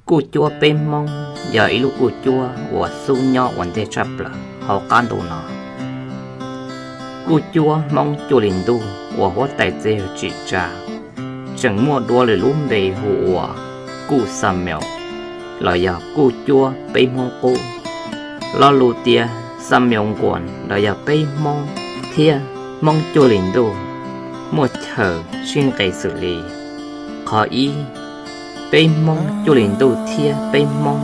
Kuj cuab peb Hmoob yog ib lub kuj cuab uas xub nyob ua ntej tshaj plaws hauv qab ntuj no. Kuj cuab Hmoob Cuaj Li Ntuj uas huab tais txiv yawg tsim tsa tseem muaj dua lwm lub npe hu ua kuj Xa Meus los yog kuj cuab peb Hmoob qub. Lo lus tias Xa Meus Nkuas los yog peb Hmoob thiab Hmoob Cuaj Li Ntuj muaj chaw sib nqes xws li: qhov ib, peb Hmoob Cuaj Li Ntuj thiab peb Hmoob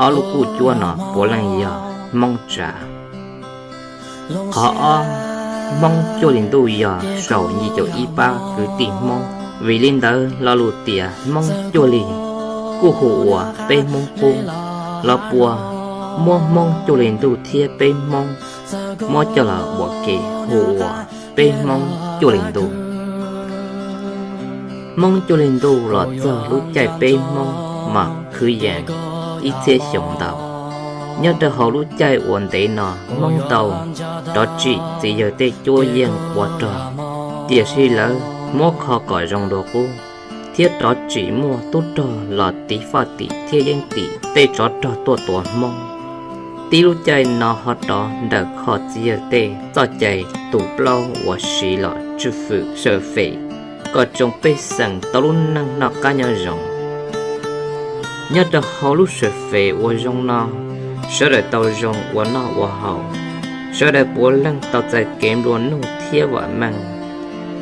ob lub kuj cuab no puav leej yog Hmoob tsav. Qhov ob, Hmoob Cuaj Li Ntuj yog saum yim caum ib pab kwv tij Hmoob, vim li ntawd lo lus tias Hmoob Cuaj Li kuj hu ua peb Hmoob qub. Los puas muab Hmoob Cuaj Li Ntuj thiab peb Hmoob muab coj los ua ke hu ua peb Hmoob Cuaj Li Ntuj. Hmoob Cuaj Li Ntuj los txog lub caij peb Hmoob mam khwv yees ib txhiab xyoo ntau. Nyob rau hauv lub caij uas ntev no Hmoob tau rov tsim txiv yawg tej cuab yeej ua rog, tiam sis lawv muab kho kom zoo dua qub, thiab rov tsim muaj tub rog los tiv faj tim thiab yeeb tim tej tsov rog tuaj tua Hmoob. Tib lub caij no ho rov nrawm kho txiv yawg tej txoj cai tus plaub uas siv los tswj fwm sawm fem kom tsoom pej xeem tau lub neej noj qab nyob zoo. Nyob rau hauv lub sawm fem uas zoo no, sawv daws tau zoo ua noj ua haus, sawv daws puav leej tau txais kev nplua nuj thiab vam meej.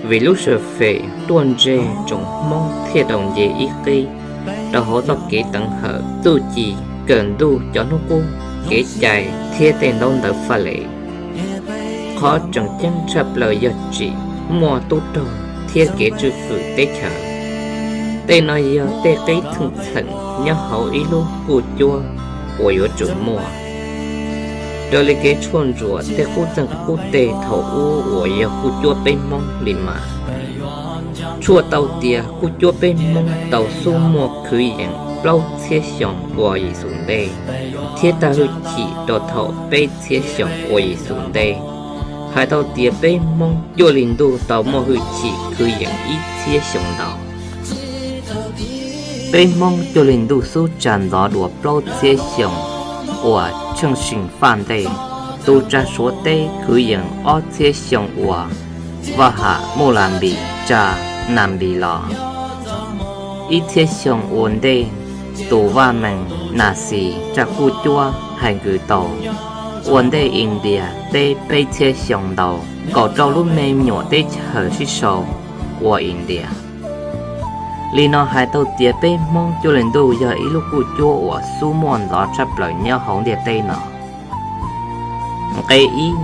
Vim lub sawm fem tuaj ntseg tsoom Hmoob thiaj tau nce ib qib rau hauv txoj kev teev hawm txuj ci kawm ntuj cov hnub qub, kev cai thiab tej ntaub ntawv faj les. Qhov tseem ceeb tshaj plaws yog tsim muaj tub rog thiab kev tswj fwm teb chaws. Tej no yog tej qib txheej txheem nyob hauv ib lub kuj cuab uas yuav tsum muaj. Raws li kev tshuaj ntsuam tej qub txeeg qub teg thaum ub uas yog kuj cuab peb Hmoob li mas, tshuaj tau tias kuj cuab peb Hmoob tau xub muaj khwv yees plaub txhiab xyoo ua Yexus ntej, thiab tag hwj chim rau thaum peb txhiab xyoo ua Yexus ntej. Hais tau tias peb Hmoob Cuaj Li Ntuj tau muaj hwj chim khwv yees ib txhiab xyoo ntau. Peb Hmoob Cuaj Li Ntuj xub tsa ntxov dua plaub txhiab xyoo uas Tsheej Sim Faj ntej, tus tsa Suav teb khwv yees ob txhiab xyoo uas Vaj Ham Muj Las Npis tsa Nas Npis los. Ib txhiab xyoo ua ntej, tus vaj mees Nas Xis tsa kuj cuab Hais Nkws tau. Ua ntej India teb peb txhiab xyoo ntau, kaum rau lub me nyuam teb chaws sib sau ua India. Li no hais tau tias peb Hmoob Cuaj Li Ntuj yog ib lub kuj cuab uas xub muaj ntxov tshaj plaws nyob hauv ntiaj teb no. Nqe ib,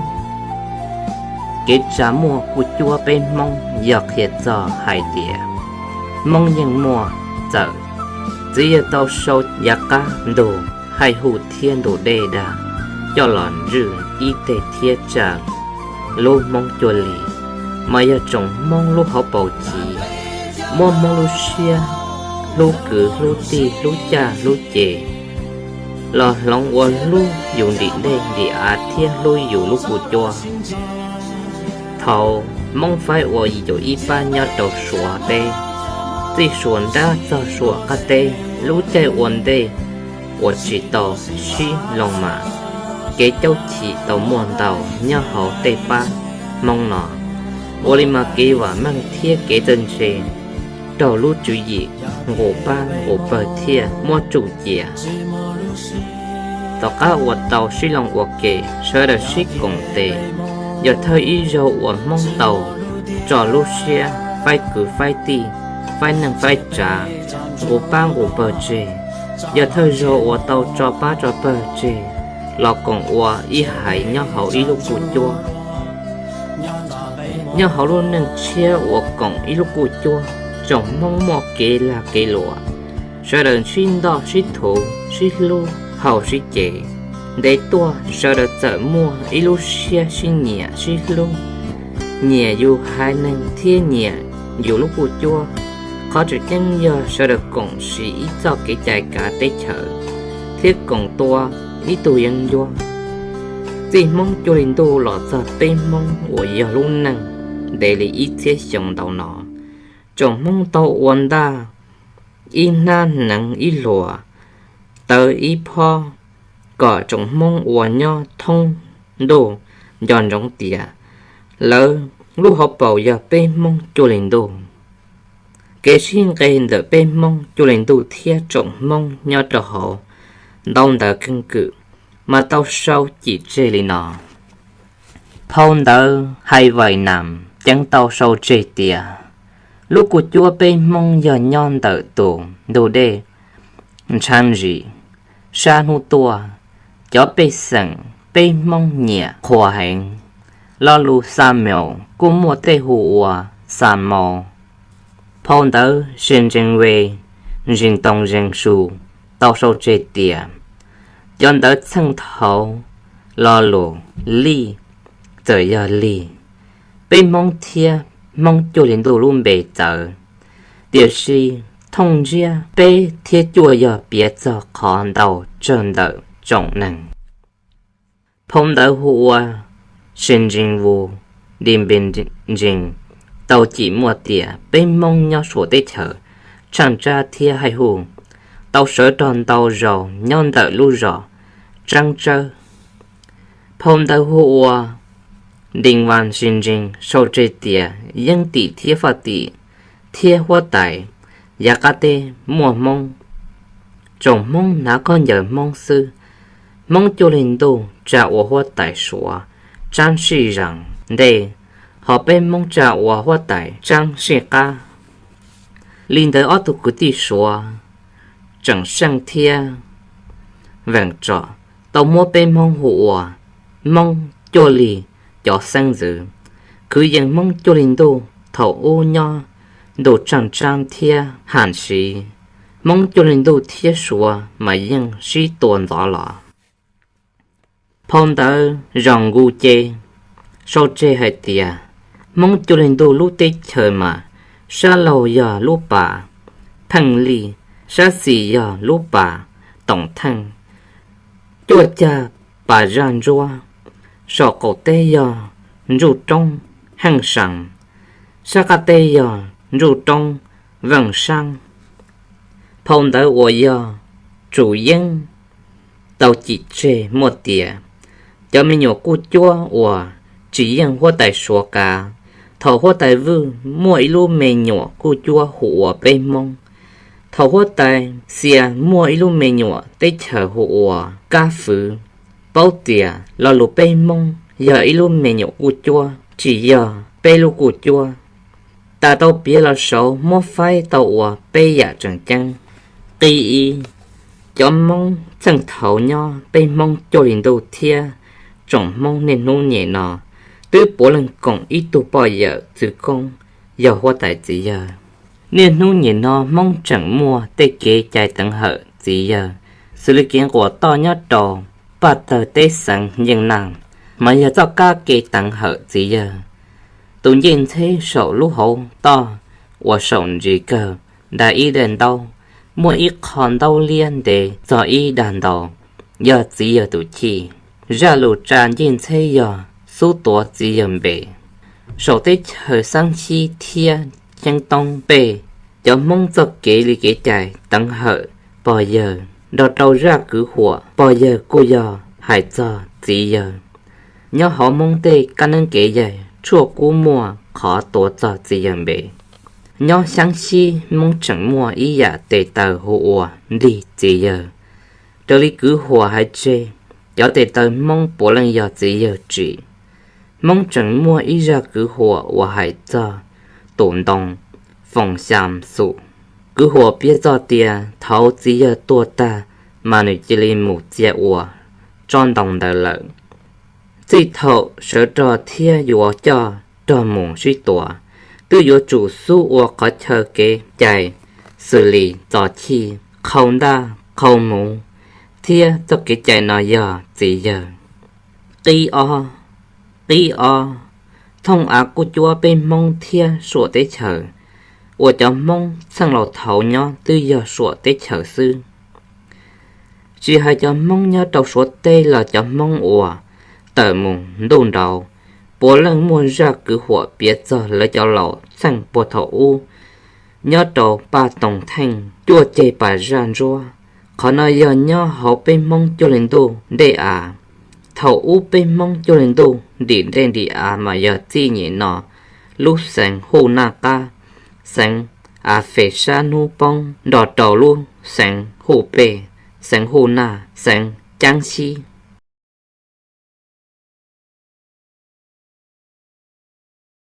kev tsa muaj kuj cuab peb Hmoob yog qhia txog hais tias Hmoob yeej muaj txawm. Txiv yawg tau sau yav qab ntug Haij Huj thiab ntug Dej Dag coj los ntswj ib teg thiab tsa lub Hmoob Cuaj Li, mas yog tsoom Hmoob lub hauv paus chiv, muab Hmoob lub siab hlub kwv hlub tij hlub caj hlub ces los hloov ua hlub yus nrim ntej nrim av thiab hlub yus lub kuj cuab. Thaum Hmoob faib ua yim caum ib pab nyob rau Suav teb, txij Suav nrab txog Suav qab teb, lub caij ua ntej uas tsis tau sib loo mas, kev caub chim tau muaj ntau nyob hauv tej pab Hmoob no. Ua li mas kev vam meej thiab kev txawj ntse raug lub tswv yim nqus pab nqus pawg thiaj muab tsuj cia. Tom qab uas tau sib loo ua ke, sawv daws sib koom tes, yog thawj ib zaug uas Hmoob tau tso lub siab faib kwv faib tij, faib neej faib tsav, nqus pab nqus pawg tseg, yog thawj zaug uas tau tso pab tso pawg tseg los koom ua ib haiv nyob hauv ib lub kuj cuab. Nyob hauv lub neej tshiab uas koom ib lub kuj cuab, tsoom Hmoob muaj kev lag kev luam, sawv daws sib ntoj sib thuv sib hlub haus sib ces. Ntev tuaj sawv daws txawm muaj ib lub siab sib nyiam sib hlub, nyiam yus haiv neeg thiab nyiam yus lub kuj cuab. Qhov tseem ceeb yog sawv daws koom siv ib txoj kev cai kav teb chaws thiab koom tua ib tug yeeb ncuab. Txij Hmoob Cuaj Li Ntuj los txog peb Hmoob uas yog lub neej ntev li ib txhiab xyoo ntau no, tsoom Hmoob tau ua ntaj ib hnab hneev ib hluas, ntawd ib phob kom tsoom Hmoob uas nyob thoob ntuj nco ntsoov tias lawv lub hauv paus yog peb Hmoob Cuaj Li Ntuj. Kev sib nqe ntawm peb Hmoob Cuaj Li Ntuj thiab tsoom Hmoob nyob rau hauv ntau ntawv keeb kwm mas tau sau cim tseg li no. Phau ntawv Hai Vais Nam ceev tau sau tseg tias lub kuj cuab peb Hmoob yog nyob ntawm tus ntug dej Ntshav Ntsim sab hnub tuaj, cov pej xeem peb Hmoob nyiam qhuas heev. Lo lus Xa Maus kuj muaj tej hu ua Xa Mau. Phau ntawv Se Ntsees Ve Zis Toos Zees Su tau sau tseg tias cov ntawv txheej thaud lo lus Lij txawm yog Lig, peb Hmoob thiab Hmoob Cuaj Li Ntuj lub npe txawv, tiam sis thooj ntsiab peb thiab cuaj yog piav txog qhov ntau tsawg ntawm tsoom neeg. Phau ntawv hu ua Se Ntsees Vu Di Npe Ntsees tau cim muaj tias peb Hmoob nyob Suav teb chaws tshaaj tsab thiab haij huj tau sawv rog ntau zaus nyob ntawm lub zos Tsaab Tsawb. Phau ntawv hu ua Dee Vas Se Ntsees sau tseg tias Yeeb Tim thiab Faj Tim thiab huab tais yav qab teb muaj Hmoob. Tsoom Hmoob hnav khaub ncaws Hmoob xwb. Hmoob Cuaj Li Ntuj tsa ua huab tais Suav Tsaab Sij Zam ntej, ho peb Hmoob tsa ua huab tais Tsaab Sij Qab. Li ntawd ob tug kwv tij Suav Tseem Seej thiab Veem Tsom tau muab peb Hmoob hu ua Hmoob Cuaj Li cov xeeb ntxwv, khwv yees Hmoob Cuaj Li Ntuj thaum ub nyob ntu Tsaaj Tsaab thiab Ham Siv. Hmoob Cuaj Li Ntuj thiab Suav mas yeej sib tua ntxov los. Phau ntawv Zos Nku Ce sau tseg hais tias Hmoob Cuaj Li Ntuj lub teb chaws mas sab laug yog lub pas Pheej Lij, sab xis yog lub pas Toom Theej, cuaj cag pas zaj ntsuab, saum qaum teb yog ntsuj roob Heej Saas, sab qab teb yog ntsuj roob Veej Saab. Phau ntawv uas yog Tsum Yeeb tau cim tseg muaj tias cov me nyuam kuj cuab uas tsis yeej huab tais Suav kav. Thaum huab tais Vwj muaj ib lub me nyuam kuj cuab hu ua peb Hmoob. Thaum huab tais Xia muaj ib lub me nyuam teb chaws hu ua Kab Fwv, paub tias lo lus peb Hmoob yog ib lub me nyuam kuj cuab, tsis yog peb lub kuj cuab. Tas tau piav los saud muab faib tau ua peb yam tseem ceeb. Qib ib, cov Hmoob txheej thaud nyob peb Hmoob Cuaj Li Ntuj thiab tsoom Hmoob niaj hnub nyem no twb puav leej koom ib tug poj yawm txwv koob yog huab tais txiv yawg. Niaj hnub nyem no Hmoob tseem muaj tej kev cai teev hawm txiv yawg, xws li kev nquam toj nyob rau Paj Tawg teb xeev Yeej Naj, mas yog txoj kab ke teev hawm txiv yawg. Tus ncej ntxheb saum lub hauv toj uas saum ntsis kawg daim ib daim ntaub, muaj ib qho ntaub liab ntev txog ib daim ntaub, yog txiv yawg tus chij. Zaj lus tsa ncej ntxheb yog xub tuav txiv yawg npe. Saum teb chaws Xab Xib thiab Xeeb Toob Pej, cov Hmoob txoj kev li kev cai teev hawm pog yawg nrog rau zaj kwv huam pog yawg kuj yog hais txog txiv yawg. Nyob hauv Hmoob tej kab neeb kev yaig tshuaj kub muaj qhov tuav txog txiv yawg npe. Nyob Xab Xib Hmoob tseem muaj ib yam tes taw hu ua ntig txiv yawg. Raws li kwv huam hais tseg, cov tes taw Hmoob puav leej yog txiv yawg tsim. Hmoob tseem muaj ib zaj kwv huam uas hais txog tus ntoo Foom Xyas Xum. Kwv huam piav txog tias thaud txiv yawg tuag tag mas nws cia li mus txia ua tsob ntoo ntawd lawm. Txij thaum sawv rog thiab yuav coj rog mus sib tua, twb yuav tsum xub ua qhov chaw kev cai xws li txo chij, qhau ntaj, qhau muv, thiab txoj kev cai no yog txiv yawg. Qib ob, qib ob, thooj av kuj cuab peb Hmoob thiab Suav teb chaws, uas cov Hmoob txheej laus thaud nyob twb yog Suav teb chaws xwb. Tsis hais cov Hmoob nyob rau Suav teb los cov Hmoob uas tawm mus ntuj nraud, puav leej muaj zaj kwv huam piav txog lawv cov laus txheej puag thaum ub nyob rau Paj Toog Theej cuaj ceg pas zaj ntsuab, Qhov no yog nyob hauv peb Hmoob Cuaj Li Ntuj ntej av. Thaum ub peb Hmoob Cuaj Li Ntuj ntim ntej ntim av mas yog txij nyem no lub xeev hu Naj Qab, xeev Av Fem sab hnub poob nrog rau lub xeev hu Pej, xeev hu Naj, xeev Caab Xib,